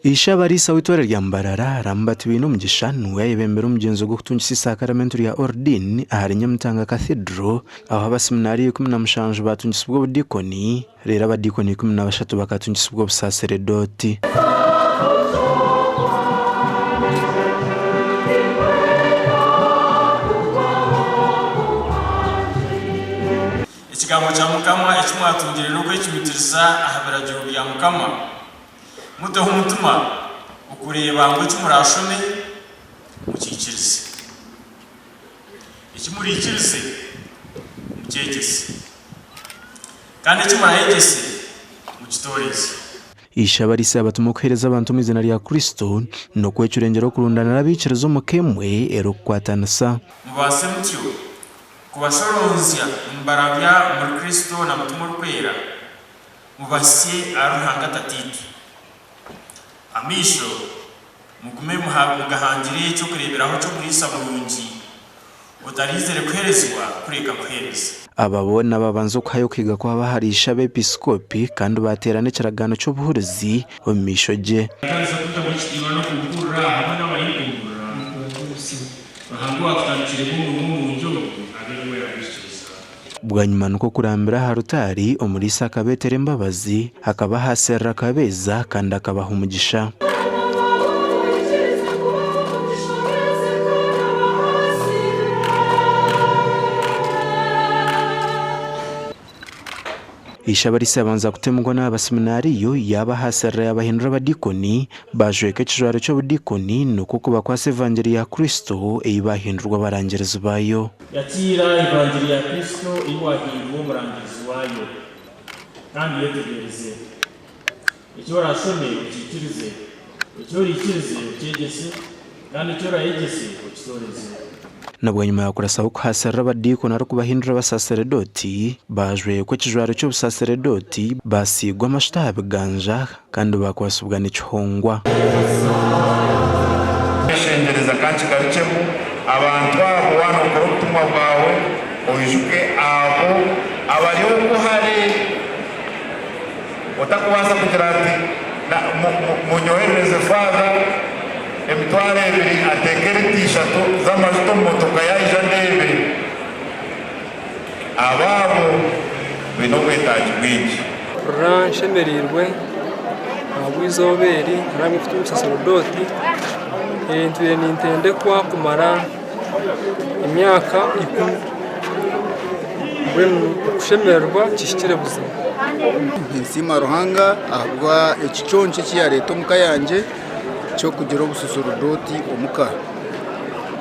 Ishe abariisa w'eitware rya Mbarara, Lambert Bainomugisha niwe yayebembera omugyenzo gw'okutungisa eisakaramentu rya Ordini ahari Nyamutanga Cathedral ahu abaseminariyo 17 baatungisibwa obudiikoni reero abadiikoni 13 bakatungisibwa obusaseredooti. Ekigambo kya Mukama eki mwatungire n'okwecumitiriza aha biragiro bya Mukama, muteho omutima okureeba ngu eki muraashome mukiikirize, eki muraikirize mukyegyese, kandi eki muraayegyese mukitooreze. Ishe abariisa yabatuma okuheereza abantu omu eiziina rya Kristo, n'okwecurengyera okurundanira abaikiriza omu ka emwe erikukwatanisa. Mubaase mutyo kubashoronzya nimubarabya omuri Kristo na Mutima Orikwera, mubahitsye ahari Ruhanga Tataitwe. Amaisho mugume mugahangire eky'okureeberaho ky'omuriisa murungi, otariizire kuheerezibwa kureka kuheereza. Aba boona babanza okuhayo okuhiga kwabo ahari ishe abeepisikoopi kandi baateerana ekiragaano ky'obuhurizi omu maisho gye. Atandise kuntamu ekitiinwa n'okunkurira hamwe n'abahinkumburira. Ruhanga owaatutandikiremu omurimo murungi ogu abe niwe yaaguhikiiriza. Bwanyima nikwo kurambira aha rutaari, omuriisa akabeetera embabazi, akabahaasirira akabeeza kandi akabaha omugisha. Ishe abariisa yabanza kuta emikono aha baseminariyo, yaabahaasirira yaabahindura abadiikoni, baajweka ekijwaro ky'obudiikoni, nikwo kubakwatsa evangiri ya Kristo ei baahindurwa abarangirizi baayo. Yakiira evangiri ya Kristo ei waahindurwa omurangirizi waayo, kandi yetegyereze. Eki oraashome okiikirize, eki oraikirize okyegyese, kandi eki oraayegyese okitooreze. Na bwanyima yaakurasaho kuhaasirira abadiikoni arikubahindura abasaseredooti, baajwekwa ekijwaro ky'obusaseredooti, baasiigwa amashuta aha biganja, kandi baakwatsibwa n'ekihongwa. Kweshengyereza ka nkigarukyemu, abantu abo waaba nookora obutumwa bwawe, oijuke abo abari okwo hare. Otakubaasa kugira ati, Munyoherereze faaza emitwaro ebiri ateeke lita ishatu z'amajuta omu motoka yaija ndeebe. Abo abo baine obwetaagi bwingi. Mpurira nshemereirwe ahabw'eizooba eri naraaba mfite omusaserodooti, ntwire nintendekwa kumara emyaka ikumi. Mbwenu okushemererwa kihikire buzima. Ninsiima Ruhanga ahabwa ekiconco eki yareeta omuka yangye ky'okugira obusaserodooti omuka.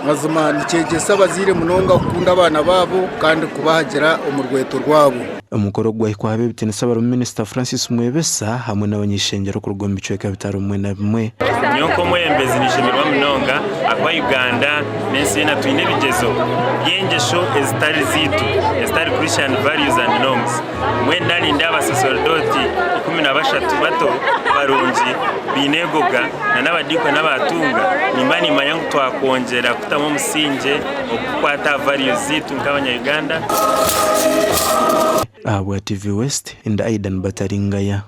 Mazima nikyegyesa abazaire munonga kukunda abaana baabo kandi kubahagira omu rweto rwabo. Omukoro ogu gwahikwaho ab'ebitiinisa abarimu Minisita Francis Mwebesa hamwe n'abany'eishengyero kuruga omu bicweka bitari bimwe na bimwe. Nyowe nk'omwebembezi ninshemererwa munonga ahakuba Uganda n'ensi yoona twine ebigyezo by'engyesho ezitari zaitu, ezitari Christian values and norms. Mbwenu narinda abasaseredooti 13 bato barungi baine egoga na n'abadiikoni abatunga, nimba nimanya ngu twakwongyera kutamu omusingye ogurikukwata aha values zaitu nk'abanya Uganda. Ahabwa TV West, ndi Aidan Bataringaya.